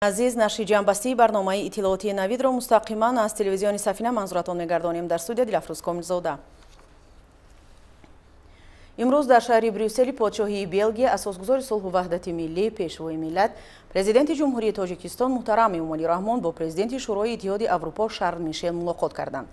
Азиз, нашри ҷамъбастии барномаи иттилоотии Навидро мустақиман аз телевизиони Сафина манзуратон мегардонем. Дар студия Дилафрӯз Комилзода. Имрӯз дар шаҳри Брюссели подшоҳии Белгия асосгузори сулҳу ваҳдати миллӣ, пешвои миллат, президенти Ҷумҳурии Тоҷикистон муҳтарам Эмомалӣ Раҳмон бо президенти Шӯрои Иттиҳоди Аврупо Шарл Мишел мулоқот карданд.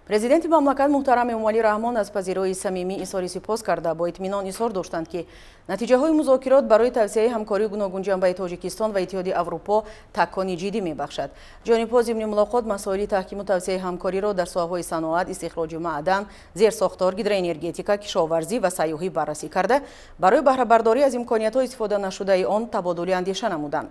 Президенти мамлакат муҳтарам Эмомалӣ Раҳмон аз пазироии самимӣ изҳори сипос карда, бо итминон изҳор доштанд, ки натиҷаҳои музокирот барои тавсеаи ҳамкории гуногунҷанбаи Тоҷикистон ва Иттиҳоди Аврупо такони ҷиддӣ мебахшад. Ҷонибҳо зимни мулоқот масоили таҳкиму тавсеаи ҳамкориро дар соҳаҳои саноат, истихроҷи маъдан, зерсохтор, гидроэнергетика, кишоварзӣ ва сайёҳӣ баррасӣ карда, барои баҳрабардорӣ аз имкониятҳои истифода нашудаи он табодули андеша намуданд.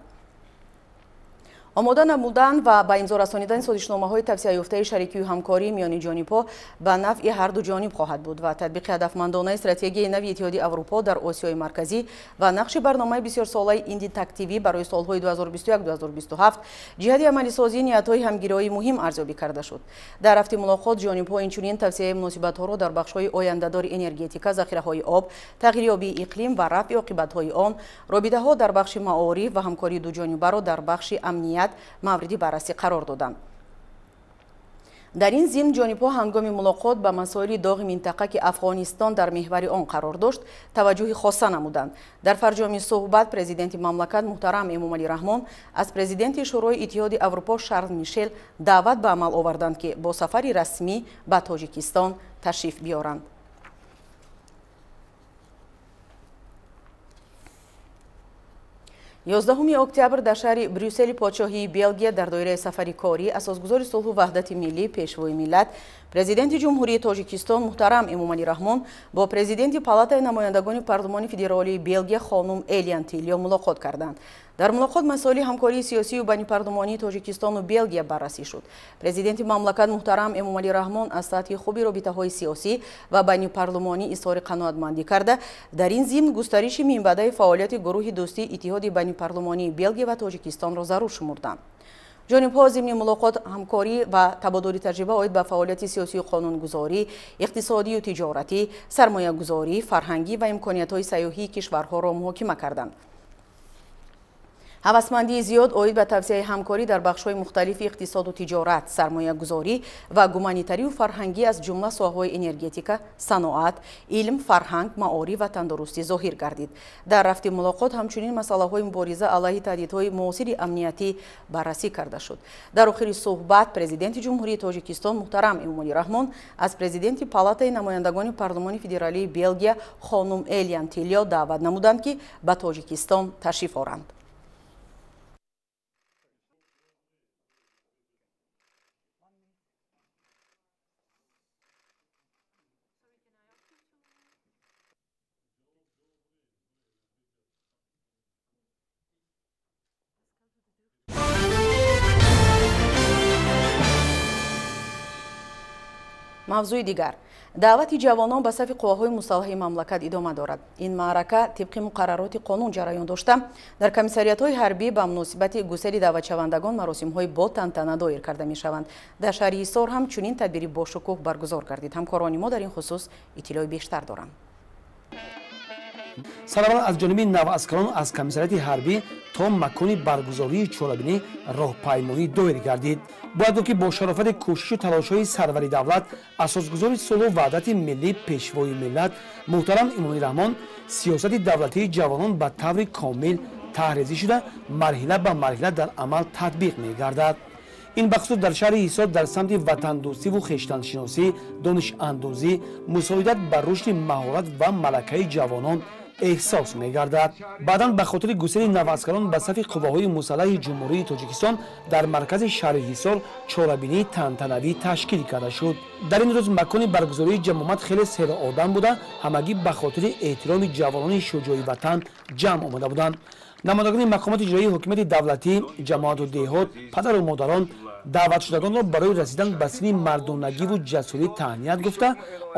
Омода намудан ва ба имзо расонидани созишномаҳои тавсеаёфтаи шарикию ҳамкорӣ миёни ҷонибҳо ба нафъи ҳарду ҷониб хоҳад буд ва татбиқи ҳадафмандонаи стратегияи нави Иттиҳоди Аврупо дар Осиёи Марказӣ ва нақши барномаи бисёрсолаи индитактивӣ барои солҳои 2021-2027 ҷиҳати амалисозии ниятҳои ҳамгироии муҳим арзёбӣ карда шуд. Дар рафти мулоқот ҷонибҳо инчунин тавсеаи муносибатҳоро дар бахшҳои ояндадори энергетика, захираҳои об, тағйирёбии иқлим ва рафъи оқибатҳои он, робитаҳо дар бахши маориф ва ҳамкории дуҷонибаро дар бахши амният мавриди баррасӣ қарор доданд. Дар ин зимн ҷонибҳо ҳангоми мулоқот ба масоили доғи минтақа, ки Афғонистон дар меҳвари он қарор дошт, таваҷҷӯҳи хоса намуданд. Дар фарҷоми суҳбат президенти мамлакат муҳтарам Эмомалӣ Раҳмон аз президенти Шӯрои Иттиҳоди Аврупо Шарл Мишел даъват ба амал оварданд, ки бо сафари расмӣ ба Тоҷикистон ташриф биёранд. 11 октябр дар шаҳри Брюссели подшоҳии Белгия дар доираи сафари корӣ асосгузори сулҳу ваҳдати миллӣ, пешвои миллат, президенти Ҷумҳурии Тоҷикистон муҳтарам Эмомалӣ Раҳмон бо президенти Палатаи намояндагони Парлумони Федералии Белгия хонум Элиан Тилио мулоқот карданд. Дар мулоқот масоили ҳамкории сиёсию байнипарлумонии Тоҷикистону Белгия баррасӣ шуд. Президенти мамлакат муҳтарам Эмомалӣ Раҳмон аз сатҳи хуби робитаҳои сиёсӣ ва байнипарлумонӣ изҳори қаноатмандӣ карда, дар ин зимн густариши минбаъдаи фаъолияти гурӯҳи дӯстии Иттиҳоди байнипарлумонии Белгия ва Тоҷикистонро зарур шумурданд. Ҷонибҳо зимни мулоқот ҳамкорӣ ва табодули таҷриба оид ба фаъолияти сиёсию қонунгузорӣ, иқтисодию тиҷоратӣ, сармоягузорӣ, фарҳангӣ ва имкониятҳои сайёҳии кишварҳоро муҳокима карданд. Ҳавасмандии зиёд оид ба тавсеаи ҳамкорӣ дар бахшҳои мухталифи иқтисоду тиҷорат, сармоягузорӣ ва гуманитарию фарҳангӣ аз ҷумла соҳаҳои энергетика, саноат, илм, фарҳанг, маориф ва тандурустӣ зоҳир гардид. Дар рафти мулоқот ҳамчунин масъалаҳои мубориза алайҳи таҳдидҳои муосири амниятӣ баррасӣ карда шуд. Дар охири суҳбат президенти Ҷумҳурии Тоҷикистон муҳтарам Эмомалӣ Раҳмон аз президенти Палатаи намояндагони Парлумони Федералии Белгия хонум Элиан Тилио даъват намуданд, ки ба Тоҷикистон ташриф оранд. Мавзӯи дигар. Даъвати ҷавонон ба сафи қувваҳои мусаллаҳи мамлакат идома дорад. Ин маърака тибқи муқаррароти қонун ҷараён дошта, дар комиссариятҳои ҳарбӣ ба муносибати гусели даъватшавандагон маросимҳои бо тантана доир карда мешаванд. Дар шаҳри Ҳисор ҳам чунин тадбири бошукӯҳ баргузор гардид. Ҳамкорони мо дар ин хусус иттилои бештар доранд. Сараввал аз ҷониби наваскарон аз комиссариати ҳарбӣ то макони баргузории чорабинӣ роҳпаймоӣ доир гардид. Бояд гуфт, ки бо шарофати кӯшишу талошҳои сарвари давлат, асосгузори сулҳу ваҳдати миллӣ, пешвои миллат муҳтарам Эмомалӣ Раҳмон, сиёсати давлатии ҷавонон ба таври комил таҳризӣ шуда, марҳила ба марҳила дар амал татбиқ мегардад. Ин бахусус дар шаҳри Ҳисор дар самти ватандӯстиву хештаншиносӣ, донишандозӣ, мусоидат ба рушди маҳорат ва малакаи ҷавонон эҳсос мегардад. Баъдан ба хотири гусели наваскарон ба сафи қувваҳои мусаллаҳи Ҷумҳурии Тоҷикистон дар маркази шаҳри Ҳисор чорабинии тантанавӣ ташкил карда шуд. Дар ин рӯз макони баргузории ҷамомат хеле сероодам буда, ҳамагӣ ба хотири эҳтироми ҷавонони шуҷои ватан ҷамъ омада буданд. Намояндагони мақомоти иҷроии ҳокимияти давлатӣ, ҷамоату деҳот, падару модарон даъватшудагонро барои расидан ба синни мардонагиву ҷасурӣ таҳният гуфта,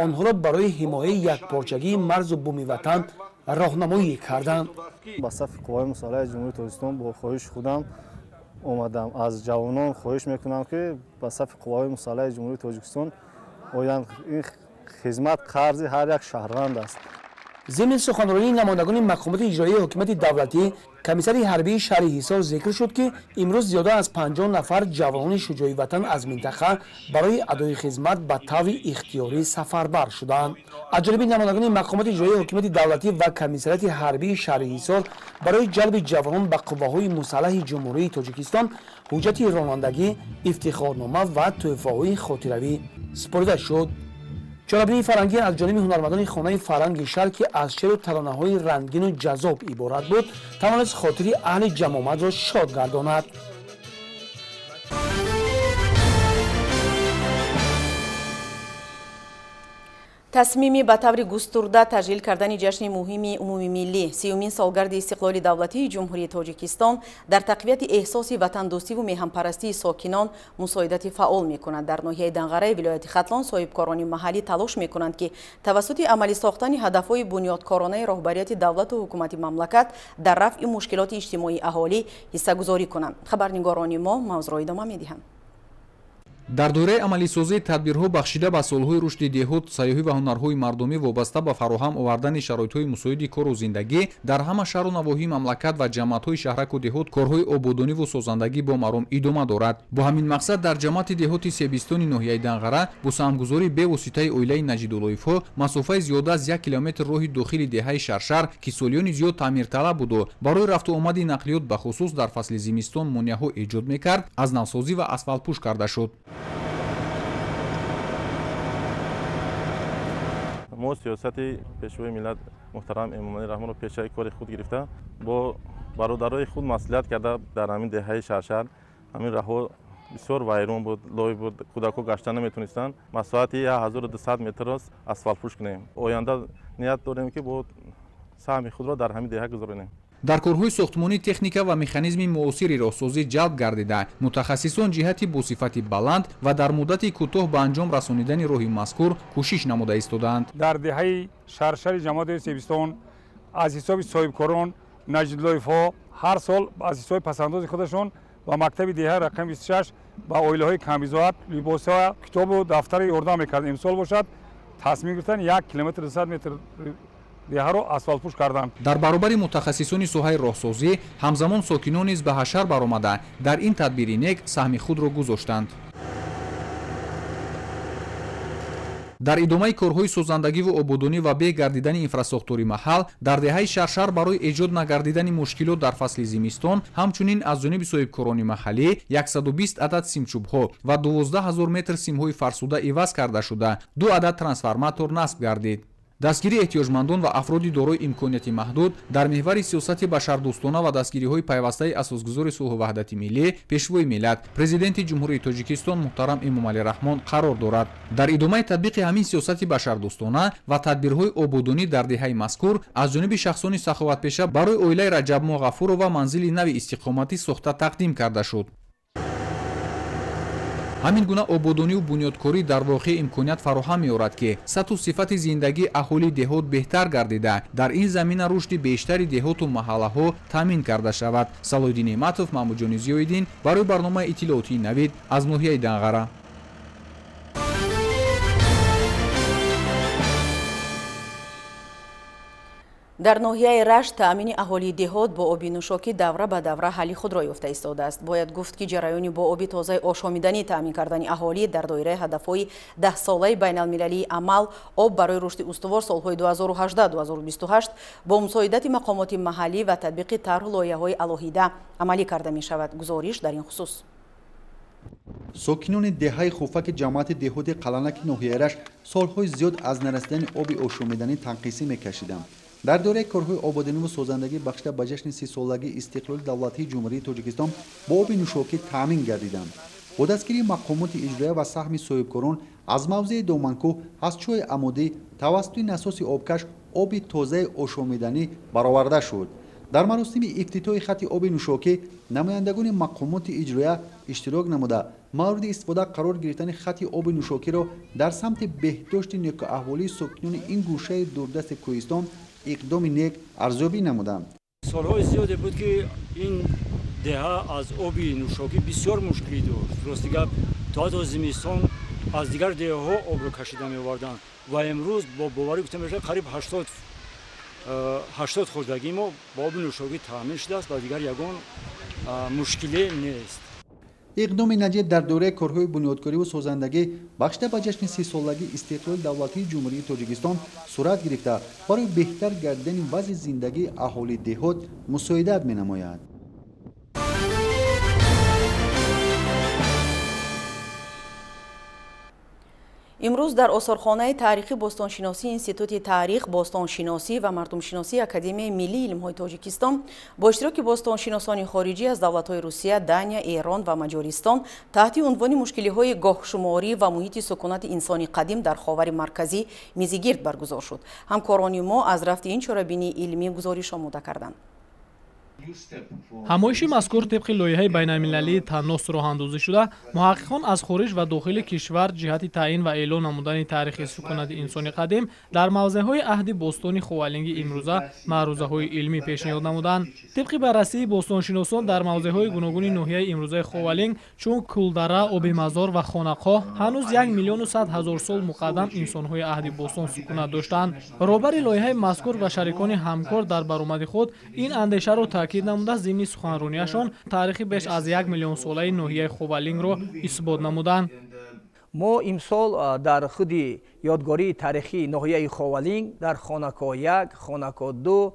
онҳоро барои ҳимояи якпорчагии марзу буми ватан роҳнамоӣ карданд. Ба сафи қувваҳои мусаллаҳи Ҷумҳурии Тоҷикистон бо хоҳиши худам омадам. Аз ҷавонон хоҳиш мекунам, ки ба сафи қувваҳои мусаллаҳи Ҷумҳурии Тоҷикистон оянд. Ин хизмат қарзи ҳар як шаҳрванд аст. Зимни суханронии намояндагони мақомоти иҷроии ҳокимияти давлатӣ, комиссари ҳарбии шаҳри Ҳисор зикр шуд, ки имрӯз зиёда аз 50 нафар ҷавонони шуҷои ватан аз минтақа барои адои хизмат ба таври ихтиёрӣ сафарбар шуданд. Аз ҷониби намояндагони мақомоти иҷроии ҳокимияти давлатӣ ва комиссариати ҳарбии шаҳри Ҳисор барои ҷалби ҷавонон ба қувваҳои мусаллаҳи Ҷумҳурии Тоҷикистон ҳуҷҷати ронандагӣ, ифтихорнома ва тӯҳфаҳои хотиравӣ супорида шуд. Чорабинии фарҳангӣ аз ҷониби ҳунармандони хонаи фарҳанги шаҳр, ки аз шеру таронаҳои рангину ҷаззоб иборат буд, тавонист хотири аҳли ҷамоматро шод гардонад. Тасмими ба таври густурда таҷлил кардани ҷашни муҳими умумимиллӣ, 30-умин солгарди истиқлоли давлатии Ҷумҳурии Тоҷикистон дар тақвияти эҳсоси ватандӯстиву меҳанпарастии сокинон мусоидати фаъол мекунад. Дар ноҳияи Данғараи вилояти Хатлон соҳибкорони маҳаллӣ талош мекунанд, ки тавассути амалӣ сохтани ҳадафҳои бунёдкоронаи роҳбарияти давлату ҳукумати мамлакат дар рафъи мушкилоти иҷтимоии аҳолӣ ҳиссагузорӣ кунанд. Хабарнигорони мо мавзӯъро идома медиҳанд. Дар доираи амалисозии тадбирҳо бахшида ба солҳои рушди деҳот, сайёҳӣ ва ҳунарҳои мардумӣ вобаста ба фароҳам овардани шароитҳои мусоиди кору зиндагӣ дар ҳама шаҳру навоҳии мамлакат ва ҷамоатҳои шаҳраку деҳот корҳои ободониву созандагӣ бо маром идома дорад. Бо ҳамин мақсад дар ҷамоати деҳоти Себистони ноҳияи Данғара бо саҳмгузории бевоситаи оилаи Наҷидуллоевҳо масофаи зиёда аз 1 километр роҳи дохили деҳаи Шаршар, ки солиёни зиёд таъмирталаб буду барои рафту омади нақлиёт бахусус дар фасли зимистон монеаҳо эҷод мекард, аз навсозӣ ва асфалтпӯш карда шуд. Мо сиёсати пешвои миллат муҳтарам Эмомалӣ Раҳмонро пешаи кори худ гирифта, бо бародарои худ маслиҳат карда дар ҳамин деҳаи Шаршар ҳамин раҳҳо бисёр вайрон буд, лой буд, кӯдакҳо гашта наметонистанд. Масоҳати 1200 метрро асфалтпӯш кунем. Оянда ният дорем, ки бо саҳми худро дар ҳамин деҳа гузаронем. Дар корҳои сохтмонӣ техника ва механизми муосири роҳсозӣ ҷалб гардида, мутахассисон ҷиҳати бо сифати баланд ва дар муддати кӯтоҳ ба анҷом расонидани роҳи мазкур кӯшиш намуда истодаанд. Дар деҳаи Шаршари ҷамоати Себистон аз ҳисоби соҳибкорон Наҷидуллоевҳо ҳар сол аз ҳисоби пасандози худашон ба мактаби деҳа рақами 26 ба оилаҳои камбизоат либосҳо, китобу дафтари ёрдам мекард. Имсол бошад тасмим гирифтан 1 километр 200 метр деҳаро асфалтпӯш карданд. Дар баробари мутахассисони соҳаи роҳсозӣ ҳамзамон сокинон низ ба ҳашар баромада дар ин тадбири нек саҳми худро гузоштанд. Дар идомаи корҳои созандагиву ободонӣ ва беҳ гардидани инфрасохтори маҳал дар деҳаи Шаршар барои эҷод нагардидани мушкилот дар фасли зимистон ҳамчунин аз ҷониби соҳибкорони маҳаллӣ 120 адад симчӯбҳо ва 12 000 метр симҳои фарсуда иваз карда шуда, 2 адад трансформатор насб гардид. Дастгирии эҳтиёҷмандон ва афроди дорои имконияти маҳдуд дар меҳвари сиёсати башардӯстона ва дастгириҳои пайвастаи асосгузори сулҳу ваҳдати миллӣ, пешвои миллат, президенти Ҷумҳурии Тоҷикистон муҳтарам Эмомалӣ Раҳмон қарор дорад. Дар идомаи татбиқи ҳамин сиёсати башардӯстона ва тадбирҳои ободонӣ дар деҳаи мазкур аз ҷониби шахсони саховатпеша барои оилаи Раҷабмо Ғафурова манзили нави истиқоматӣ сохта тақдим карда шуд. Ҳамин гуна ободониву бунёдкорӣ дар воқеъ имконият фароҳам меорад, ки сатҳу сифати зиндагии аҳолии деҳот беҳтар гардида, дар ин замина рушди бештари деҳоту маҳаллаҳо таъмин карда шавад. Салоҳиддин Неъматов, Маҳмудҷони Зиёиддин барои барномаи иттилоотии Навид аз ноҳияи Данғара. Дар ноҳияи Рашт таъмини аҳолии деҳот бо оби нӯшокӣ давра ба давра ҳалли худро ёфта истодааст. Бояд гуфт, ки ҷараёни бо оби тозаи ошомиданӣ таъмин кардани аҳолӣ дар доираи ҳадафҳои 10-солаи байналмилалии амал об барои рушди устувор солҳои 2018-2028 бо мусоидати мақомоти маҳаллӣ ва татбиқи тарҳу лоиҳаҳои алоҳида амалӣ карда мешавад. Гузориш дар ин хусус. Сокинони деҳаи Хуфаки ҷамоати деҳоти Қаланаки ноҳияи Рашт солҳои зиёд аз нарасидани оби ошомиданӣ танқисӣ мекашиданд. Дар доираи корҳои ободониву созандагӣ бахшида ба ҷашни 30-солагии истиқлоли давлатии Ҷумҳурии Тоҷикистон бо оби нӯшокӣ таъмин гардиданд. Бо дастгирии мақомоти иҷроия ва саҳми соҳибкорон аз мавзеи Доманкӯҳ аз чоҳи амудӣ тавассути насоси обкаш оби тозаи ошомиданӣ бароварда шуд. Дар маросими ифтитоҳи хати оби нӯшокӣ намояндагони мақомоти иҷроия иштирок намуда мавриди истифода қарор гирифтани хати оби нӯшокиро дар самти беҳдошти некӯаҳволии сокинони ин гӯшаи дурдасти кӯҳистон иқдоми нек арзёбӣ намуданд. Солҳои зиёде буд, ки ин деҳа аз оби нӯшокӣ бисёр мушкилӣ дошт. Рости гап, то ҳатто зимистон аз дигар деҳаҳо обро кашида меоварданд ва имрӯз бо боварӣ гуфта мешавад, қариб 80 хоҷагии мо бо оби нӯшокӣ таъмин шудааст ва дигар ягон мушкиле нест. Иқдоми наҷиб дар доираи корҳои бунёдкориву созандагӣ бахшида ба ҷашни 30-солагии истиқлоли давлатии Ҷумҳурии Тоҷикистон сурат гирифта, барои беҳтар гардидани вазъи зиндагии аҳолии деҳот мусоидат менамояд. Имрӯз дар осорхонаи таърихи бостоншиносии Институти таърих, бостоншиносӣ ва мардумшиносии Академияи миллии илмҳои Тоҷикистон бо иштироки бостоншиносони хориҷӣ аз давлатҳои Русия, Дания, Эрон ва Маҷористон таҳти унвони мушкилиҳои гоҳшуморӣ ва муҳити сукунати инсони қадим дар Ховари Марказӣ мизигирд баргузор шуд. Ҳамкорони мо аз рафти ин чорабинии илмӣ гузориш омода карданд. Ҳамоиши мазкур тибқи лоиҳаи байналмилалии Танос роҳандозӣ шуда, муҳаққиқон аз хориҷ ва дохили кишвар ҷиҳати таъин ва эълон намудани таърихи сукунати инсони қадим дар мавзеъҳои аҳди бостони Ховалинги имрӯза маърузаҳои илмӣ пешниҳод намуданд. Тибқи баррасии бостоншиносон дар мавзеъҳои гуногуни ноҳияи имрӯзаи Ховалинг чун Кулдара, Обимазор ва Хонақоҳ ҳанӯз 1 100 000 сол муқаддам инсонҳои аҳди бостон сукунат доштанд. Роҳбари лоиҳаи мазкур ва шарикони ҳамкор дар баромади худ ин андешаро таъкид намуда, зимни суханронияшон таърихи беш аз 1 миллион солаи ноҳияи Ховалингро исбот намуданд. Мо имсол дар худи ёдгории таърихии ноҳияи Ховалинг дар Хонако 1, Хонако 2,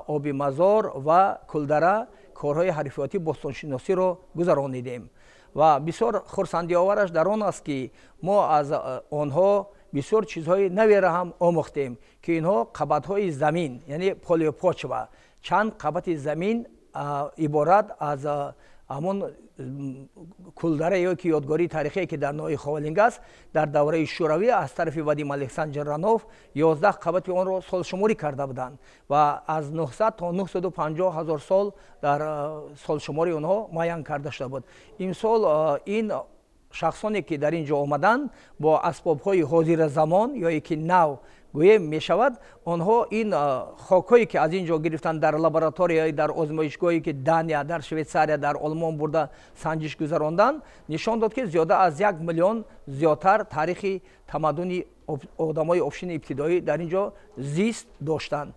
Обимазор ва Кулдара корҳои ҳарфиётии бостоншиносиро гузаронидем ва бисёр хурсандиовараш дар он аст, ки мо аз онҳо бисёр чизҳои наверо ҳам омӯхтем, ки инҳо қабатҳои замин, яъне полиопочва, чанд қабати замин иборат аз ҳамон Кулдара ё ки ёдгории таърихие, ки дар ноҳияи Ховалинг аст, дар давраи Шӯравӣ аз тарафи Вадим Александр Ранов 11 қабати онро солшуморӣ карда буданд ва аз 900 то 950 ҳазор сол дар солшумории онҳо муайян карда шуда буд. Имсол ин шахсоне, ки дар ин ҷо омаданд, бо асбобҳои ҳозиразамон ё ки нав гӯем мешавад, онҳо ин хокҳое, ки аз ин ҷо гирифтанд дар лаборатория, дар озмоишгоҳе, ки Дания, дар Швейтсария, дар Олмон бурда санҷиш гузаронданд, нишон дод, ки зиёда аз 1 миллион зиёдтар таърихи тамаддуни одамои обшини ибтидоӣ дар ин ҷо зист доштанд.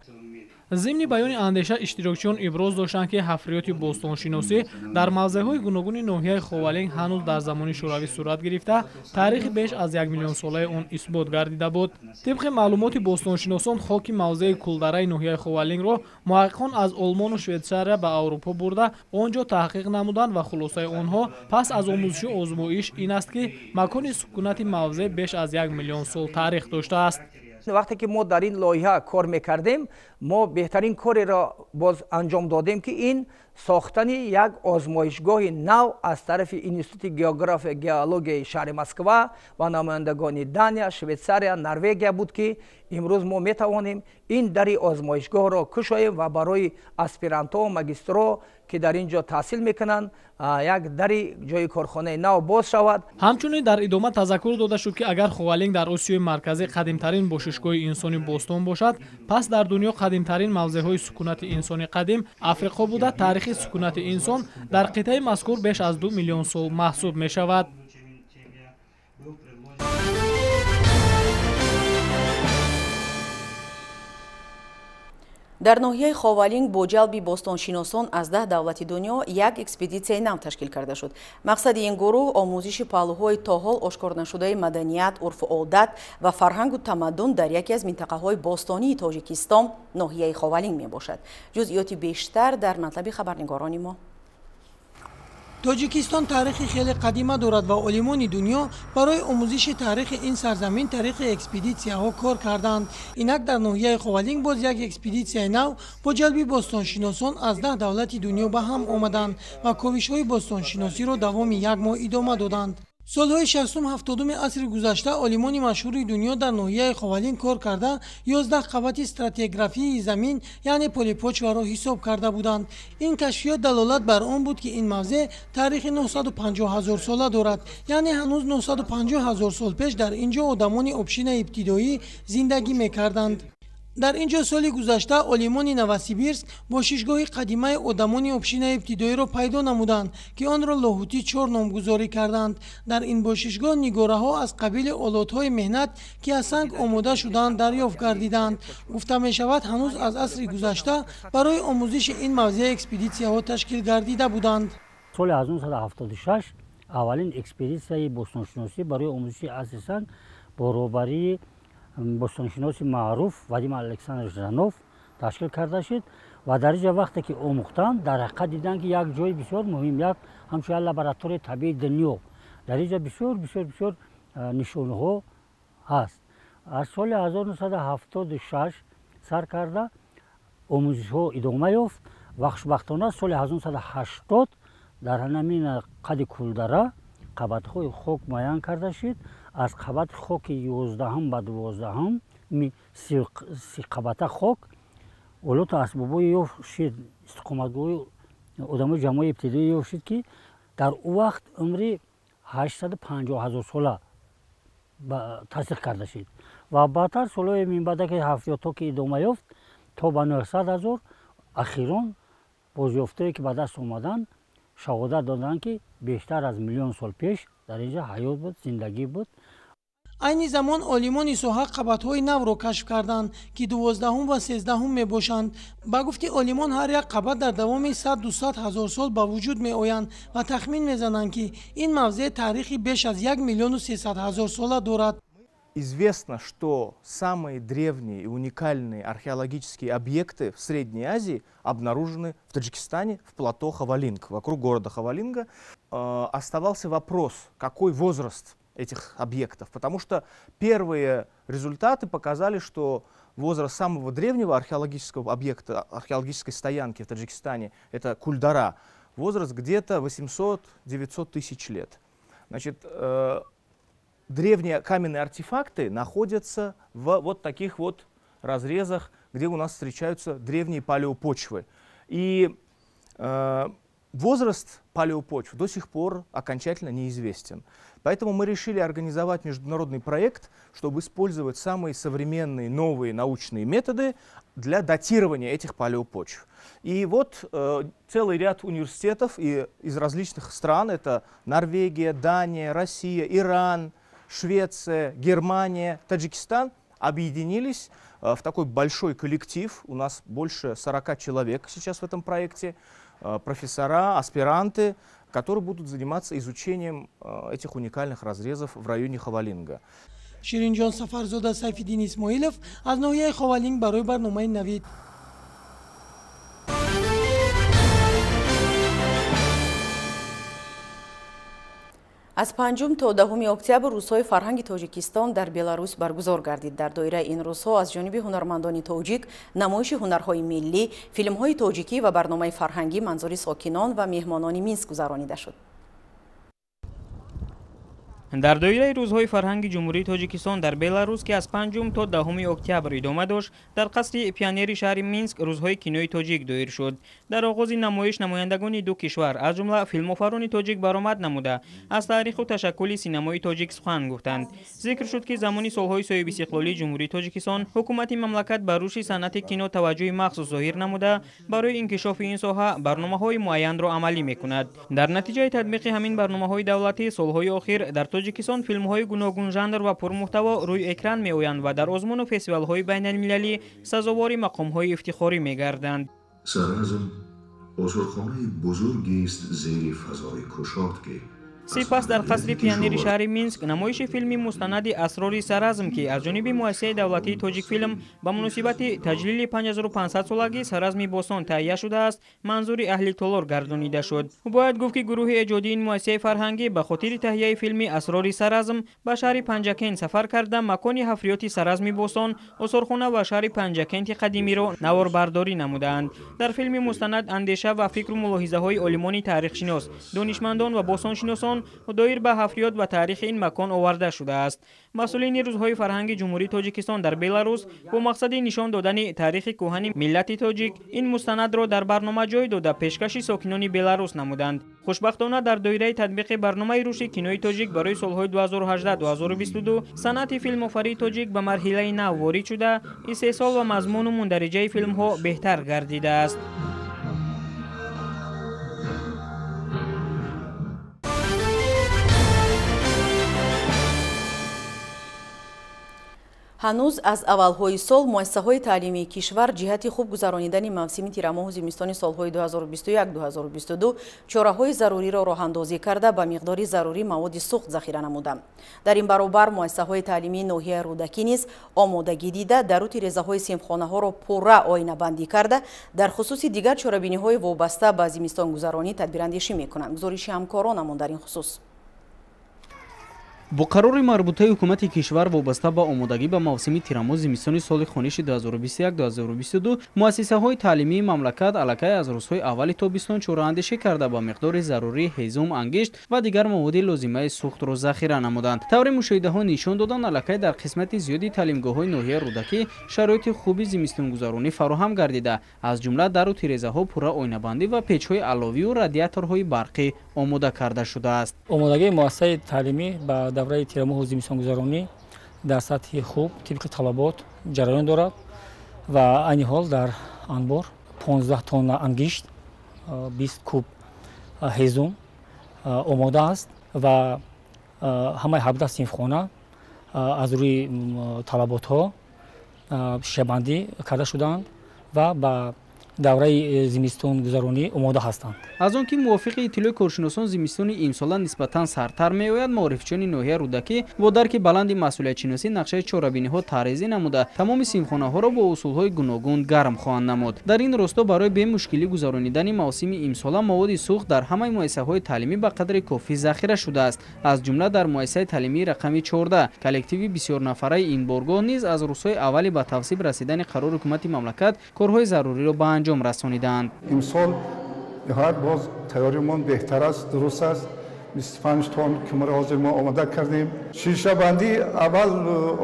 Зимни баёни андеша иштирокчиён иброз доштанд, ки ҳафриёти бостоншиносӣ дар мавзеъҳои гуногуни ноҳияи Ховалинг ҳанӯз дар замони Шӯравӣ сурат гирифта, таърихи беш аз 1 миллион солаи он исбот гардида буд. Тибқи маълумоти бостоншиносон, хоки мавзеи Кулдараи ноҳияи Ховалингро муҳаққиқон аз Олмону Швейтсария ба Аврупо бурда, он ҷо таҳқиқ намуданд ва хулосаи онҳо пас аз омӯзишу озмоиш ин аст, ки макони сукунати мавзеъ беш аз 1 миллион сол таърих доштааст. Вақте ки мо дар ин лоиҳа кор мекардем, мо беҳтарин кореро боз анҷом додем, ки ин сохтани як озмоишгоҳи нав аз тарафи Институти география геологияи шаҳри Москва ва намояндагони Дания, Швейтсария, Норвегия буд, ки имрӯз мо метавонем ин дари озмоишгоҳро кушоем ва барои аспирантҳо, магистро, ки дар ин ҷо таҳсил мекунанд, як дари ҷои корхонаи нав боз шавад. Ҳамчунин дар идома тазаккур дода шуд, ки агар Ховалинг дар Осиёи Марказӣ қадимтарин бошишгоҳи инсони бостон бошад, пас дар дунё қадимтарин мавзеъҳои сукунати инсони қадим Африқо буда, таърихи сукунати инсон дар қитъаи мазкур беш аз 2 миллион сол маҳсуб мешавад. Дар ноҳияи Ховалинг бо ҷалби бостоншиносон аз 10 давлати дунё як экспедитсияи нав ташкил карда шуд. Мақсади ин гурӯҳ омӯзиши паҳлӯҳои то ҳол ошкор нашудаи маданият, урфу одат ва фарҳангу тамаддун дар яке аз минтақаҳои бостонии Тоҷикистон, ноҳияи Ховалинг мебошад. Ҷузъиёти бештар дар матлаби хабарнигорони мо. Тоҷикистон таърихи хеле қадима дорад ва олимони дунё барои омӯзиши таърихи ин сарзамин тариқи экспедитсияҳо кор карданд. Инак дар ноҳияи Ховалинг боз як экспедитсияи нав бо ҷалби бостоншиносон аз 10 давлати дунё ба ҳам омаданд ва ковишҳои бостоншиносиро давоми як моҳ идома доданд. Солҳои 60-70 асри гузашта олимони машҳури дунё дар ноҳияи Ховалинг кор карда 11 қабати стратиграфии замин, яъне полипочваро ҳисоб карда буданд. Ин кашфиёт далолат бар он буд, ки ин мавзеъ таърихи 950 ҳазор сола дорад, яъне ҳанӯз 950 ҳазор сол пеш дар ин ҷо одамони обшинаи ибтидоӣ зиндагӣ мекарданд. Дар ин ҷо соли гузашта олимони Новосибирск бошишгоҳи қадимаи одамони общинаи ибтидоиро пайдо намуданд, ки онро Лоҳутӣ 4 номгузорӣ карданд. Дар ин бошишгоҳ нигораҳо аз қабили олотҳои меҳнат, ки аз санг омода шудаанд, дарёфт гардиданд. Гуфта мешавад, ҳанӯз аз асри гузашта барои омӯзиши ин мавзеъ экспедитсияҳо ташкил гардида буданд. Соли 1976 аввалин экспедитсияи бостоншиносӣ барои омӯзиши асри санг бо роҳбарии бостоншиноси маъруф Вадим Александрович Жанов ташкил карда шуд ва дар инҷа вақте ки омӯхтанд, дар ҳақиқат диданд, ки як ҷои бисёр муҳим, як ҳамчун як лабораторияи табиии дунё дар инҷа бисёр бисёр бисёр нишонаҳо ҳаст. Аз соли 1976 сар карда омӯзишҳо идома ёфт ва хушбахтона соли 1980 дар ҳамин қади Кулдара қабатҳои хок муайян карда шуд. Аз қабати хоки 11 ба 12 си қабата хок олоту асбобҳои ёфт шуд, истиқоматгоҳи одамои ҷамъои ибтидоӣ ёфт шуд, ки дар ӯ вақт умри 850 ҳазор сола тасдиқ карда шуд ва баъдтар солҳои минбаъда ки ҳафтиётҳо ки идома ёфт то ба 900 ҳазор, ахирон бозёфтое ки ба даст омаданд шаҳодат доданд, ки бештар аз миллион сол пеш дар инҷа ҳаёт буд, зиндагӣ буд. Айни замон олимони соҳа қабатҳои навро кашф карданд, ки 12 ва 13 мебошанд. Ба гуфти олимон, ҳар як қабат дар давоми 100-200 ҳазор сол ба вуҷуд меоянд ва тахмин мезананд, ки ин мавзеъ таърихи беш аз 1 300 000 сола дорад. Известно, что самые древние и уникальные археологические объекты в Средней Азии обнаружены в Таджикистане, в плато Ховалинг, вокруг города Ховалинга. Оставался вопрос, какой возраст этих объектов, потому что первые результаты показали, что возраст самого древнего археологического объекта, археологической стоянки в Таджикистане, это Кульдара, возраст где-то 800-900 тысяч лет. Значит, древние каменные артефакты находятся в вот таких вот разрезах, где у нас встречаются древние палеопочвы. И возраст палеопочв до сих пор окончательно неизвестен. Поэтому мы решили организовать международный проект, чтобы использовать самые современные новые научные методы для датирования этих палеопочв. И вот целый ряд университетов из различных стран, это Норвегия, Дания, Россия, Иран, Швеция, Германия, Таджикистан, объединились в такой большой коллектив. У нас больше 40 человек сейчас в этом проекте, профессора, аспиранты, которые будут заниматься изучением этих уникальных разрезов в районе Ховалинга. Ширинҷон Сафарзода, Сайфиддин Исмоилов аз ноҳияи Ховалинг барои барномаи Навид. Аз 5 то 10 октябр рӯзҳои фарҳанги Тоҷикистон дар Беларус баргузор гардид. Дар доираи ин рӯзҳо аз ҷониби ҳунармандони тоҷик намоиши ҳунарҳои миллӣ, филмҳои тоҷикӣ ва барномаи фарҳангӣ манзури сокинон ва меҳмонони Минск гузаронида шуд. Дар доираи рӯзҳои фарҳанги Ҷумҳурии Тоҷикистон дар Беларус, ки аз 5 то 10 октябр идома дошт, дар қасри пионери шаҳри Минск рӯзҳои кинои тоҷик доир шуд. Дар оғози намоиш намояндагони ду кишвар, аз ҷумла филмофарони тоҷик баромад намуда, аз таъриху ташаккули синамои тоҷик сухан гуфтанд. Зикр шуд, ки замони солҳои соҳибистиқлолии Ҷумҳурии Тоҷикистон ҳукумати мамлакат ба рушди санъати кино таваҷҷӯҳи махсус зоҳир намуда, барои инкишофи ин соҳа барномаҳои муайянро амалӣ мекунад. Дар натиҷаи татбиқи ҳамин барномаҳои давлатӣ солҳои охир дар Тоҷикистон филмҳои гуногунжанр ва пурмуҳтаво рӯи экран меоянд ва дар озмуну фестивалҳои байналмилалӣ сазовори мақомҳои ифтихорӣ мегарданд. Саразм осорхонаи бузургест зери фазои кушод, ки Сипас дар қасри пионери шаҳри Минск намоиши филми мустанади Асрори Саразм, ки аз ҷониби муассисаи давлатии Тоҷикфилм ба муносибати таҷлили 5500 солагии Саразми бостон таҳия шудааст, манзури аҳли толор гардонида шуд. Бояд гуфт, ки гурӯҳи эҷодии ин муассисаи фарҳангӣ ба хотири таҳияи филми Асрори Саразм ба шаҳри Панҷакент сафар карда, макони ҳафриёти Саразми бостон, осорхона ва шаҳри Панҷакенти қадимиро наворбардорӣ намудаанд. Дар филми мустанад андеша ва фикру мулоҳизаҳои олимони таърихшинос, донишмандон ва бостоншиносон бостон доир ба ҳафриёт ва таърихи ин макон оварда шудааст. Масъулини рӯзҳои фарҳанги Ҷумҳурии Тоҷикистон дар Беларус бо мақсади нишон додани таърихи кӯҳани миллати тоҷик ин мустанадро дар барнома ҷой дода пешкаши сокинони Беларус намуданд. Хушбахтона дар доираи татбиқи барномаи рушди кинои тоҷик барои солҳои 2018-2022 санъати филмофарии тоҷик ба марҳилаи нав ворид шуда, истеҳсол ва мазмуну мундариҷаи филмҳо беҳтар гардидааст. Ҳанӯз аз аввалҳои сол муассисаҳои таълимии кишвар ҷиҳати хуб гузаронидани мавсими тирамоҳу зимистони солҳои 2021-2022 чораҳои заруриро роҳандозӣ карда ба миқдори зарурӣ маводи сӯхт захира намуданд. Дар ин баробар муассисаҳои таълимии ноҳияи Рӯдакӣ низ омодагӣ дида дару тирезаҳои синфхонаҳоро пурра оинабандӣ карда дар хусуси дигар чорабиниҳои вобаста ба зимистонгузаронӣ тадбирандешӣ мекунанд. Гузориши ҳамкоронамон дар ин хусус. Бо қарори марбутаи ҳукумати кишвар вобаста ба омодагӣ ба мавсими тирамоҳ зимистони соли хониши 2021-2022 муассисаҳои таълимии мамлакат аллакай аз рӯзҳои аввали тобистон чораандешӣ карда ба миқдори зарурӣ ҳезум, ангишт ва дигар маводи лозимаи сӯхтро захира намуданд. Таври мушоҳидаҳо нишон доданд, аллакай дар қисмати зиёди таълимгоҳҳои ноҳияи Рӯдакӣ шароити хуби зимистонгузаронӣ фароҳам гардида, аз ҷумла дару тирезаҳо пурра оинабандӣ ва печҳои аловию радиаторҳои барқӣ омода карда шудааст. Омодагии муассисаи таълимӣ ба давраи тирамоҳу зимистонгузаронӣ дар сатҳи хуб тибқи талабот ҷараён дорад ва айни ҳол дар анбор 15 тонна ангишт, 20 куб ҳезум омода аст ва ҳамаи 17 синфхона аз рӯи талаботҳо шишабандӣ карда шудаанд ва ба давраи зимистонгузаронӣ омода ҳастанд. Аз он ки мувофиқи иттилои коршиносон зимистони имсола нисбатан сардтар меояд, маорифчиёни ноҳияи Рӯдакӣ бо дарки баланди масъулиятшиносӣ нақшаи чорабиниҳо тарҳрезӣ намуда тамоми синфхонаҳоро бо усулҳои гуногун гарм хоҳанд намуд. Дар ин росто барои бемушкилӣ гузаронидани мавсими имсола маводи сӯхт дар ҳамаи муассисаҳои таълимӣ ба қадри кофӣ захира шудааст. Аз ҷумла дар муассисаи таълимии рақами 14 коллективи бисёрнафараи ин боргоҳ низ аз рӯзҳои аввали ба тавсиб расидани қарори ҳукумати мамлакат корҳои заруриро ба анҷом расонидаанд. Имсол ниҳоят боз тайёримон беҳтар аст, дуруст аст. 25 тонн кумра ҳозир мо омода кардем. Шишабандӣ аввал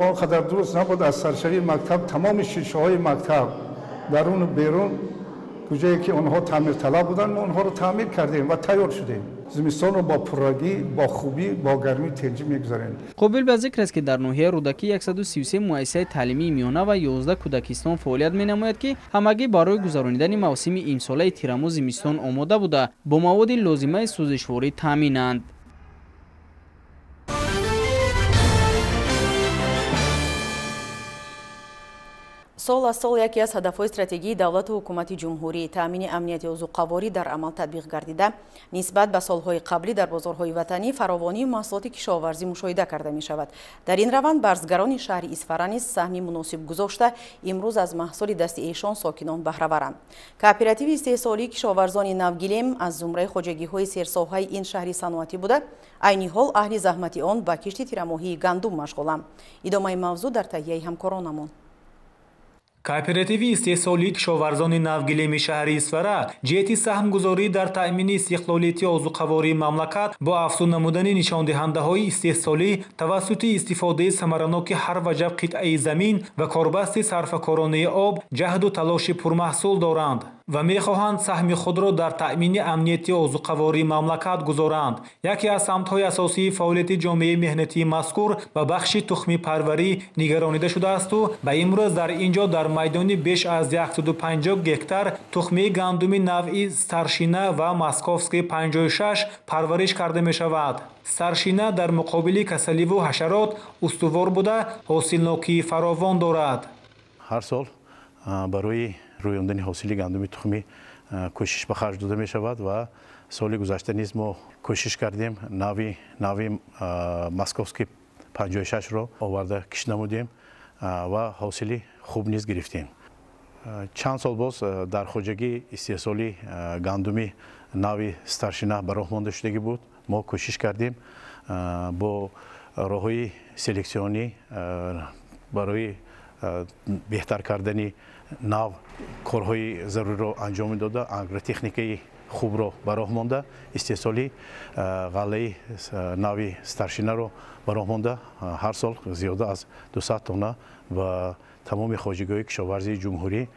он қадар дуруст набуд. Аз саршавии мактаб тамоми шишаҳои мактаб даруну берун куҷое ки онҳо таъмирталаб буданд, мо онҳоро таъмир кардем ва тайёр шудем. Зимистонро бо пуррагӣ, бо хубӣ, бо гармӣ тинҷӣ мегузарем. Қобил ба зикр аст, ки дар ноҳияи Рӯдакӣ 133 муассисаи таълимии миёна ва 11 кӯдакистон фаъолият менамояд, ки ҳамагӣ барои гузаронидани мавсими имсолаи тирамоҳ зимистон омода буда, бо маводи лозимаи сӯзишворӣ таъминанд. Сол аз сол яке аз ҳадафҳои стратегии давлату ҳукумати ҷумҳурӣ таъмини амнияти озуқаворӣ дар амал татбиқ гардида, нисбат ба солҳои қаблӣ дар бозорҳои ватанӣ фаровонии маҳсулоти кишоварзӣ мушоҳида карда мешавад. Дар ин раванд барзгарони шаҳри Исфара низ саҳми муносиб гузошта, имрӯз аз маҳсули дасти эшон сокинон баҳраваранд. Кооперативи истеҳсолии кишоварзони Навгилем аз зумраи хоҷагиҳои серсоҳаи ин шаҳри саноатӣ буда, айни ҳол аҳли заҳмати он ба кишти тирамоҳии гандум машғуланд. Идомаи мавзӯъ дар таҳияи ҳамкоронамон. Кооперативи истеҳсолии кишоварзони Навгилеми шаҳри Исфара ҷиҳати саҳмгузорӣ дар таъмини истиқлолияти озуқавории мамлакат бо афзун намудани нишондиҳандаҳои истеҳсолӣ тавассути истифодаи самараноки ҳар ваҷаб қитъаи замин ва корбасти сарфакоронаи об ҷаҳду талоши пурмаҳсул доранд ва мехоҳанд саҳми худро дар таъмини амнияти озуқавории мамлакат гузоранд. Яке аз самтҳои асосии фаъолияти ҷомеаи меҳнатии мазкур ба бахши тухмипарварӣ нигаронида шудаасту ба имрӯз дар ин ҷо дар майдони беш аз 150 гектар тухмии гандуми навъи Старшина ва Московский 56 парвариш карда мешавад. Старшина дар муқобили касаливу ҳашарот устувор буда, ҳосилнокии фаровон дорад. Ҳар сол барои рӯёндани ҳосили гандуми тухмӣ кӯшиш ба харҷ дода мешавад ва соли гузашта низ мо кӯшиш кардем нави Московский 56-ро оварда кишт намудем ва ҳосили хуб низ гирифтем. Чанд сол боз дар хоҷагии истеҳсоли гандуми нави Старшина ба роҳ монда шудагӣ буд. Мо кӯшиш кардем бо роҳҳои селексионӣ барои беҳтар кардани нав корҳои заруриро анҷом медода, агротехникаи хубро ба роҳ монда, истеҳсоли ғаллаи нави старшинаро ба роҳ монда, ҳар сол зиёда аз 200 тонна ба тамоми хоҷагиҳои кишоварзии ҷумҳурӣ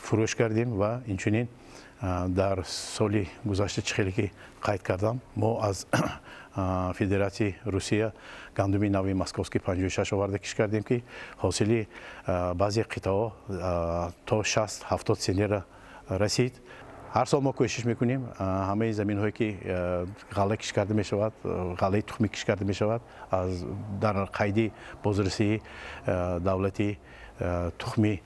фурӯш кардем ва инчунин дар соли гузашта чӣ хеле ки қайд кардам, мо аз Федератсияи Русия гандуми нави Московский 56 оварда киш кардем, ки ҳосили баъзе қитъаҳо то 60-70 центнера расид. Ҳар сол мо кӯшиш мекунем ҳамаи заминҳое ки ғалла киш карда мешавад, ғаллаи тухмӣ киш карда мешавад, аз дар қайди бозрасии давлати тухмӣ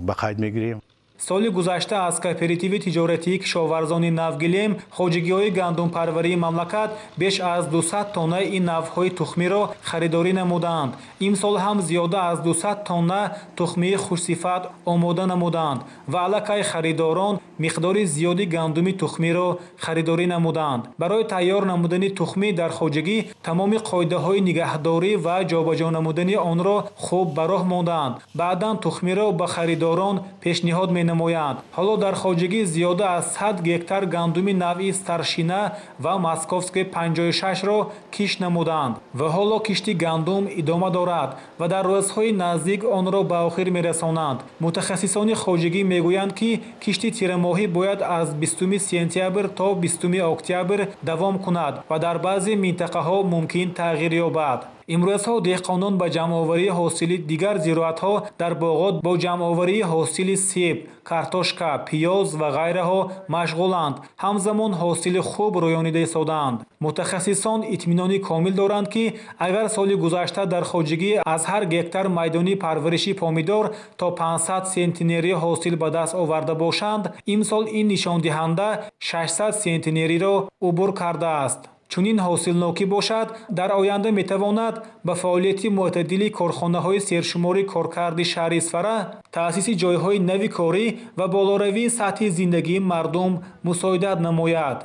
ба қайд мегирем. Соли гузашта аз кооперативи тиҷоратии кишоварзони Навгилем хоҷагиҳои гандумпарварии мамлакат беш аз 200 тоннаи ин навъҳои тухмиро харидорӣ намуданд. Имсол ҳам зиёда аз 200 тонна тухмии хушсифат омода намуданд ва аллакай харидорон миқдори зиёди гандуми тухмиро харидорӣ намуданд. Барои тайёр намудани тухмӣ дар хоҷагӣ тамоми қоидаҳои нигаҳдорӣ ва ҷобаҷо намудани онро хуб ба роҳ монданд. Баъдан тухмиро ба харидорон пешниҳод менамоянд. Ҳоло дар хоҷагӣ зиёда аз 100 гектар гандуми навъи старшина ва Московский 56-ро кишт намуданд ва ҳоло кишти гандум идома дорад ва дар рӯзҳои наздик онро ба охир мерасонанд. Мутахассисони хоҷагӣ мегӯянд, ки кишти тирамоҳӣ бояд аз 20 сентябр то 20 октябр давом кунад ва дар баъзе минтақаҳо мумкин тағйир ёбад. Имрӯзҳо деҳқонон ба ҷамъоварии ҳосили дигар зироатҳо дар боғот бо ҷамъоварии ҳосили себ, картошка, пиёз ва ғайраҳо машғуланд. Ҳамзамон ҳосили хуб рӯёнида истодаанд. Мутахассисон итминони комил доранд, ки агар соли гузашта дар хоҷагӣ аз ҳар гектар майдони парвариши помидор то 500 сентнери ҳосил ба даст оварда бошанд, имсол ин нишондиҳанда 600 сентнериро убур кардааст. Чунин ҳосилнокӣ бошад, дар оянда метавонад ба фаъолияти мӯътадили корхонаҳои сершумори коркарди шаҳри Исфара, таъсиси ҷойҳои нави корӣ ва болоравии сатҳи зиндагии мардум мусоидат намояд.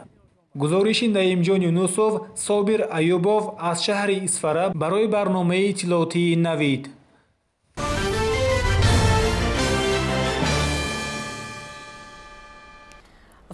Гузориши Наимҷон Юнусов, Собир Аюбов аз шаҳри Исфара барои барномаи иттилоотии Навид.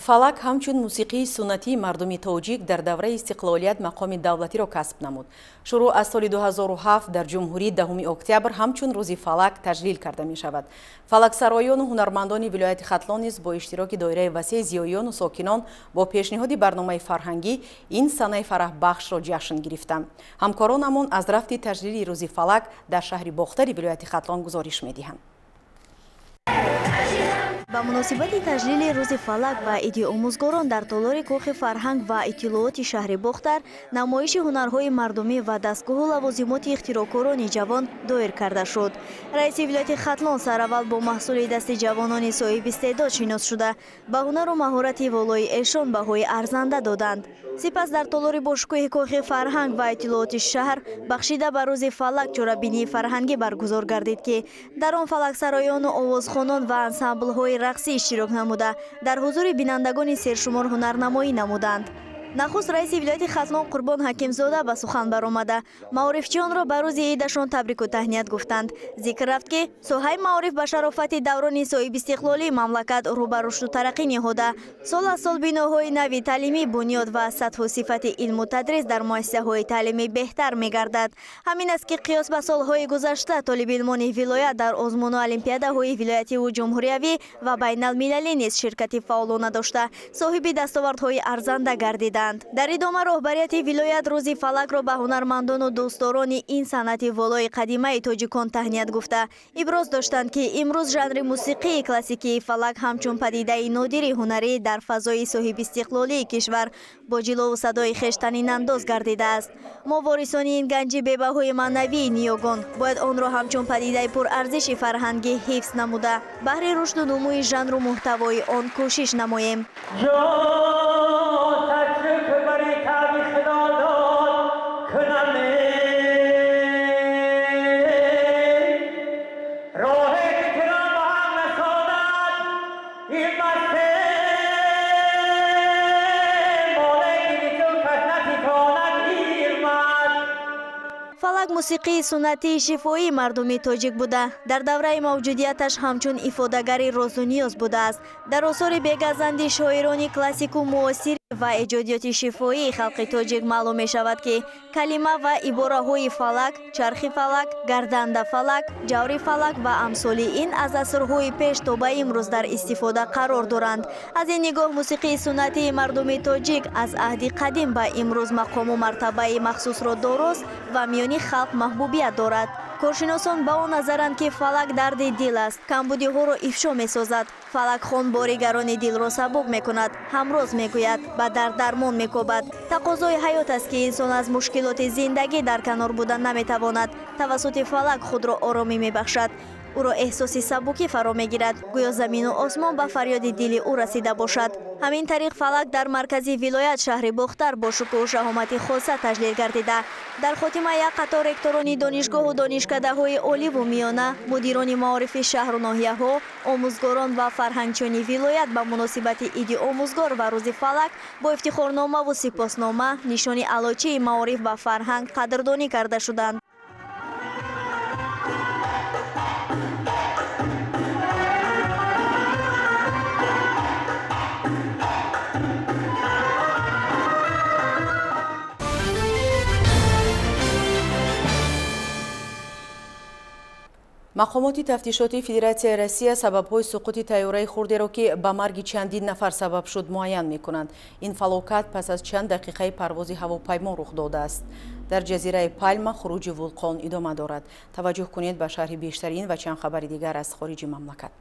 Фалак ҳамчун мусиқии суннатии мардуми тоҷик дар давраи истиқлолият мақоми давлатиро касб намуд. Шурӯъ аз соли 2007 дар ҷумҳурӣ 10 октябр ҳамчун рӯзи фалак таҷлил карда мешавад. Фалаксароёну ҳунармандони вилояти Хатлон низ бо иштироки доираи васеи зиёиёну сокинон бо пешниҳоди барномаи фарҳангӣ ин санаи фараҳбахшро ҷашн гирифтанд. Ҳамкоронамон аз рафти таҷлили рӯзи фалак дар шаҳри Бохтари вилояти Хатлон гузориш медиҳанд. Ба муносибати таҷлили рӯзи фалак ва иди омӯзгорон дар толори кохи фарҳанг ва иттилооти шаҳри Бохтар намоиши ҳунарҳои мардумӣ ва дастгоҳу лавозимоти ихтироъкорони ҷавон доир карда шуд. Раиси вилояти Хатлон сараввал бо маҳсули дасти ҷавонони соҳибистеъдод шинос шуда, ба ҳунару маҳорати волои эшон баҳои арзанда доданд. Сипас дар толори бошгоҳи кохи фарҳанг ва иттилооти шаҳр бахшида ба рӯзи фалак чорабинии фарҳангӣ баргузор гардид, ки дар он фалаксароёну овозхонон ва ансамблҳои рақсӣ иштирок намуда, дар ҳузури бинандагони сершумор ҳунарнамоӣ намуданд. Нахуст раиси вилояти Хатлон Қурбон Ҳакимзода ба сухан баромада, маорифчиёнро ба рӯзи идашон табрику таҳният гуфтанд. Зикр рафт, ки соҳаи маориф ба шарофати даврони соҳибистиқлолии мамлакат рӯ ба рушду тараққӣ ниҳода, сол аз сол биноҳои нави таълимӣ бунёд ва сатҳу сифати илму тадрис дар муассисаҳои таълимӣ беҳтар мегардад. Ҳамин аст, ки қиёс ба солҳои гузашта толибилмони вилоят дар озмуну олимпиадаҳои вилоятиву ҷумҳуриявӣ ва байналмилалӣ низ ширкати фаъолона дошта, соҳиби дастовардҳои арзанда гардиданд. Дар идома роҳбарияти вилоят рӯзи фалакро ба ҳунармандону дӯстдорони ин санъати волои қадимаи тоҷикон таҳният гуфта, иброз доштанд, ки имрӯз жанри мусиқии классикии фалак ҳамчун падидаи нодири ҳунарӣ дар фазои соҳибистиқлолии кишвар бо ҷилову садои хеш танинандоз гардидааст. Мо ворисони ин ганҷи бебаҳои маънавии ниёгон бояд онро ҳамчун падидаи пурарзиши фарҳангӣ ҳифз намуда, баҳри рушду нумӯи жанру муҳтавои он кӯшиш намоем. Фалак мусиқии суннатии шифоии мардуми тоҷик буда, дар давраи мавҷудияташ ҳамчун ифодагари розу ниёз будааст. Дар осори бегазанди шоирони классику муосир ва эҷодиёти шифоии халқи тоҷик маълум мешавад, ки калима ва ибораҳои фалак, чархи фалак, гарданда фалак, ҷаври фалак ва амсоли ин аз асрҳои пеш то ба имрӯз дар истифода қарор доранд. Аз ин нигоҳ мусиқии суннатии мардуми тоҷик аз аҳди қадим ба имрӯз мақому мартабаи махсусро дорост ва миёни халқ маҳбубият дорад. Коршиносон ба он назаранд, ки фалак дарди дил аст, камбудиҳоро ифшо месозад. Фалакхон боригарони дилро сабук мекунад, ҳамроз мегӯяд, ба дард дармон мекобад. Тақозои ҳаёт аст, ки инсон аз мушкилоти зиндагӣ дар канор буда наметавонад. Тавассути фалак худро оромӣ мебахшад. Ӯро эҳсоси сабукӣ фаро мегирад, гӯё замину осмон ба фарёди дили ӯ расида бошад. Ҳамин тариқ фалак дар маркази вилоят шаҳри Бохтар бо шукӯҳу шаҳомати хоса таҷлил гардида. Дар хотима як қатор ректорони донишгоҳу донишкадаҳои оливу миёна, мудирони маорифи шаҳру ноҳияҳо, омӯзгорон ва фарҳангчиёни вилоят ба муносибати иди омӯзгор ва рӯзи фалак бо ифтихорномаву сипоснома, нишони аълочии маориф ва фарҳанг қадрдонӣ карда шуданд. Мақомоти тафтишоти Федератсияи Россия сабабҳои суқути тайёраи хурдеро, ки ба марги чандин нафар сабаб шуд, муайян мекунанд. Ин фалокат пас аз чанд дақиқаи парвози ҳавопаймо рух додааст. Дар ҷазираи Палма хуруҷи вулқон идома дорад. Таваҷҷӯҳ кунед ба шарҳи бештарин ва чанд хабари дигар аз хориҷи мамлакат.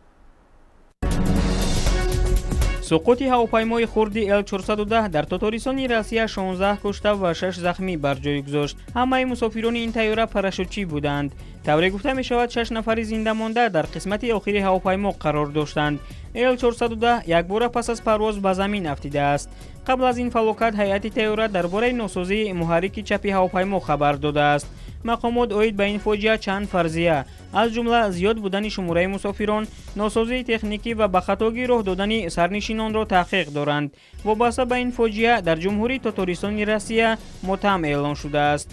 Суқути ҳавопаймои хурди Л-410 дар Тотористони Россия 16 кушта ва 6 захмӣ бар ҷой гузошт. Ҳамаи мусофирони ин тайёра парашютчӣ буданд. Тавре гуфта мешавад, 6 нафари зинда монда дар қисмати охири ҳавопаймо қарор доштанд. Л-410 якбора пас аз парвоз ба замин афтидааст. Қабл аз ин фалокат ҳайати тайёра дар бораи носозии муҳаррики чапи ҳавопаймо хабар додааст. Мақомот оид ба ин фоҷиа чанд фарзия, аз ҷумла зиёд будани шумораи мусофирон, носозии техникӣ ва ба хатогӣ роҳ додани сарнишинонро таҳқиқ доранд. Вобаста ба ин фоҷиа дар Ҷумҳурии Тотористони Россия мотам эълон шудааст.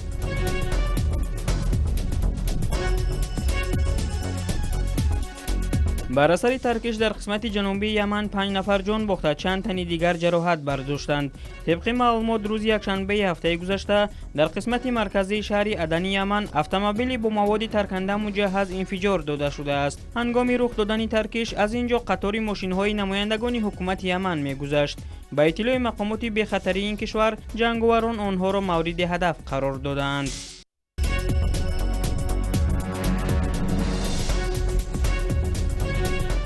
Бар асари таркиш дар қисмати ҷанубии Яман 5 нафар ҷон бохта, чанд тани дигар ҷароҳат бардоштанд. Тибқи маълумот, рӯзи якшанбеи ҳафтаи гузашта дар қисмати марказии шаҳри Адани Яман автомобили бо маводи тарканда муҷаҳҳаз инфиҷор дода шудааст. Ҳангоми рух додани таркиш аз ин ҷо қатори мошинҳои намояндагони ҳукумати Яман мегузашт. Ба иттилои мақомоти бехатарии ин кишвар, ҷанговарон онҳоро мавриди ҳадаф қарор додаанд.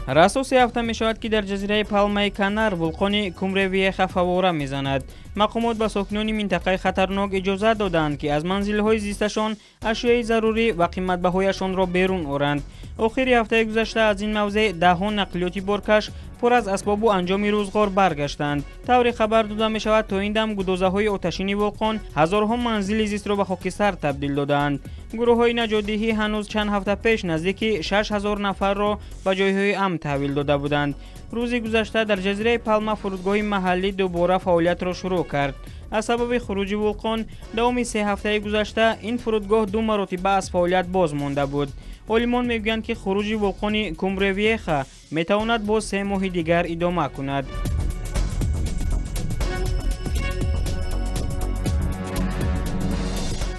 Расо се ҳафта мешавад, ки дар ҷазираи Палмаи Канар вулқони Кумревиеха фавора мезанад. Мақомот ба сокинони минтақаи хатарнок иҷозат доданд, ки аз манзилҳои зисташон ашёи зарурӣ ва қиматбаҳояшонро берун оранд. Охири ҳафтаи гузашта аз ин мавзеъ даҳҳо нақлиёти боркаш пур аз асбобу анҷоми рӯзғор баргаштанд. Тавре хабар дода мешавад, то ин дам гудозаҳои оташини вулқон ҳазорҳо манзили зистро ба хокистар табдил додаанд. Гурӯҳҳои наҷотдиҳӣ ҳанӯз чанд ҳафта пеш наздики 6000 нафарро ба ҷойҳои амн таҳвил дода буданд. Рӯзи гузашта дар ҷазираи Палма фурудгоҳи маҳаллӣ дубора фаъолиятро шурӯъ кард. Аз сабаби хуруҷи вулқон давоми се ҳафтаи гузашта ин фурудгоҳ ду маротиба аз фаъолият боз монда буд. Олимон мегӯянд, ки хуруҷи вулқони Кумревиеха метавонад боз 3 моҳи дигар идома кунад.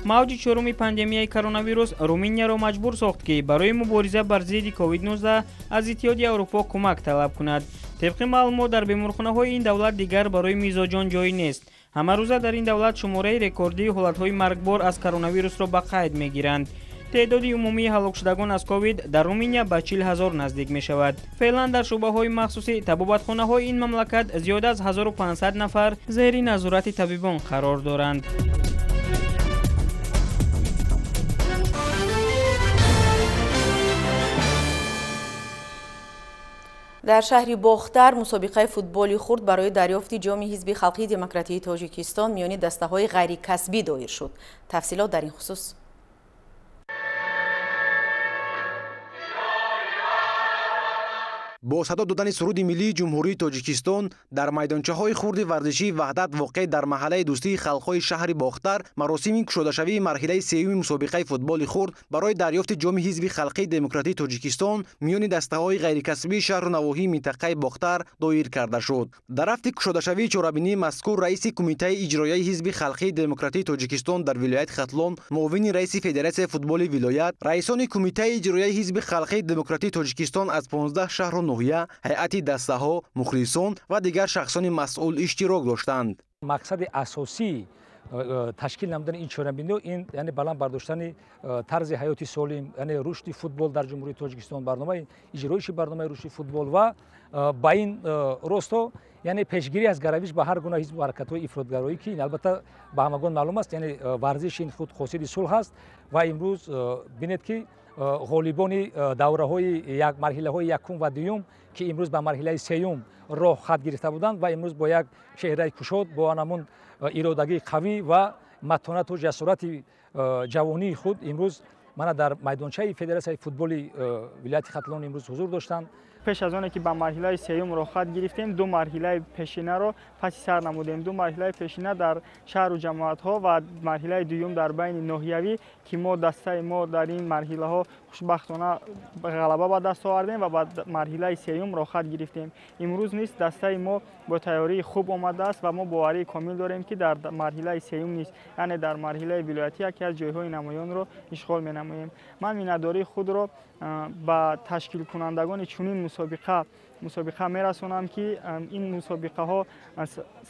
Мавҷи чоруми пандемияи коронавирус Руминияро маҷбур сохт, ки барои мубориза бар зидди COVID-19 аз Иттиҳоди Аврупо кӯмак талаб кунад. Тибқи маълумот, дар беморхонаҳои ин давлат дигар барои мизоҷон ҷой нест. Ҳамарӯза дар ин давлат шумораи рекордии ҳолатҳои маргбор аз коронавирусро ба қайд мегиранд. Теъдоди умумии ҳалокшудагон аз ковид дар Руминия ба 40 000 наздик мешавад. Феълан дар шӯъбаҳои махсуси табобатхонаҳои ин мамлакат зиёда аз 1500 нафар зери назорати табибон қарор доранд. Дар шаҳри Бохтар мусобиқаи футболи хурд барои дарёфти ҷоми Ҳизби халқии демократии Тоҷикистон миёни дастаҳои ғайрикасбӣ доир шуд. Тафсилот дар ин хусус. Бо садо додани суруди миллии Ҷумҳурии Тоҷикистон дар майдончаҳои хурди варзишии Ваҳдат воқеъ дар маҳаллаи дӯстии халқҳои шаҳри Бохтар маросими кушодашавии марҳилаи сеюми мусобиқаи футболи хурд барои дарёфти ҷоми Ҳизби халқии демократии Тоҷикистон миёни дастаҳои ғайрикасбии шаҳру навоҳии минтақаи Бохтар доир карда шуд. Дар рафти кушодашавии чорабинии мазкур раиси Кумитаи иҷроияи Ҳизби халқии демократии Тоҷикистон дар вилояти Хатлон, муовини раиси Федератсияи футболи вилоят, раисони Кумитаи иҷроияи Ҳизби халқии демократии Тоҷикистон аз 15 шаҳру ноҳия, ҳайати дастаҳо, мухлисон ва дигар шахсони масъул иштирок доштанд. Мақсади асосии ташкил намудани ин чорабиниҳо ин яъне баланд бардоштани тарзи ҳаёти солим, яъне рушди футбол дар Ҷумҳурии Тоҷикистон, барномаи иҷроиши барномаи рушди футбол ва ба ин росто яъне пешгирӣ аз гаравиш ба ҳар гуна ҳизбу ҳаракатҳои ифротгароӣ, ки ин албатта ба ҳамагон маълум аст, яъне варзиш ин худ қосиди сулҳ аст. Ва имрӯз бинед, ки ғолибони давраҳои марҳилаҳои якум ва дуюм, ки имрӯз ба марҳилаи сеюм роҳ хат гирифта буданд ва имрӯз бо як чеҳраи кушод, бо анамун иродагии қавӣ ва матонату ҷасорати ҷавонии худ имрӯз мана дар майдончаи Федератсияи футболи вилояти Хатлон имрӯз ҳузур доштанд. Пеш аз оне ки ба марҳилаи сеюм роҳхат гирифтем, ду марҳилаи пешинаро паси сар намудем. Ду марҳилаи пешина дар шаҳру ҷамоатҳо ва марҳилаи дуюм дар байни ноҳиявӣ, ки мо дастаи мо дар ин марҳилаҳо хушбахтона ғалаба ба даст овардем ва ба марҳилаи сеюм роҳхат гирифтем. Имрӯз низ дастаи мо бо тайёрии хуб омадааст ва мо боварии комил дорем, ки дар марҳилаи сеюм низ, яъне дар марҳилаи вилоятӣ, яке аз ҷойҳои намоёнро ишғол менамоем. Ман миннатдории худро ба ташкилкунандагони чунин мусобиқа мерасонам, ки ин мусобиқаҳо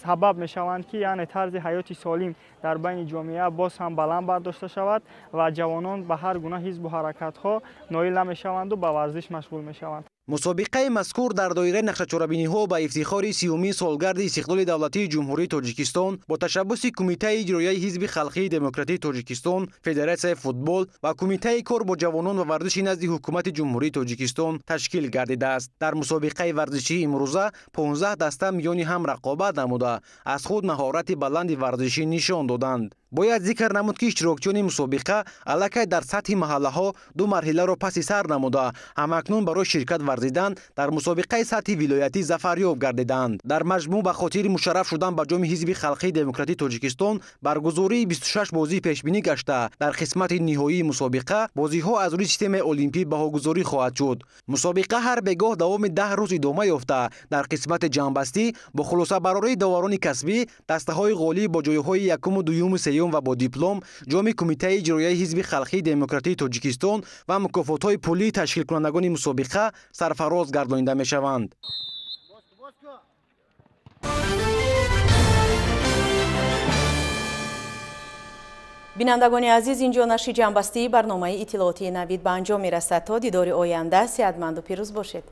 сабаб мешаванд, ки яъне тарзи ҳаёти солим дар байни ҷомеа боз ҳам баланд бардошта шавад ва ҷавонон ба ҳар гуна ҳизбу ҳаракатҳо ноил намешаванду ба варзиш машғул мешаванд. Мусобиқаи мазкур дар доираи нақшачорабиниҳо ба ифтихори 30-умин солгарди истиқлоли давлатии Ҷумҳурии Тоҷикистон бо ташаббуси Кумитаи иҷроияи Ҳизби халқии демократии Тоҷикистон, Федератсияи футбол ва Кумитаи кор бо ҷавонон ва варзиши назди Ҳукумати Ҷумҳурии Тоҷикистон ташкил гардидааст. Дар мусобиқаи варзишии имрӯза 15 даста миёни ҳам рақобат намуда, аз худ маҳорати баланди варзишӣ нишон доданд. Бояд зикр намуд, ки иштирокчиёни мусобиқа аллакай дар сатҳи маҳаллаҳо ду марҳиларо паси сар намуда, ҳамакнун барои ширкат варзидан дар мусобиқаи сатҳи вилоятӣ зафарёб гардиданд. Дар маҷмӯъ ба хотири мушарраф шудан ба ҷоми Ҳизби халқии демократии Тоҷикистон баргузории 26 бозӣ пешбинӣ гашта, дар қисмати ниҳоии мусобиқа бозиҳо аз рӯи системаи олимпӣ баҳогузорӣ хоҳад шуд. Мусобиқа ҳар бегоҳ давоми 10 рӯз идома ёфта, дар қисмати ҷамъбастӣ бо хулосабарории доварони касбӣ дастаҳои ғолиб бо ҷойҳои якуму дуюму сеюм ва бо диплом, ҷоми Кумитаи иҷроияи Ҳизби халқии демократии Тоҷикистон ва мукофотҳои пулии ташкилкунандагони мусобиқа сарфароз гардонида мешаванд. Бинандагони азиз, инҷо нашри ҷамъбастии барномаи иттилоотии Навид ба анҷом мерасад. То дидори оянда сеҳатманду пирӯз бошед.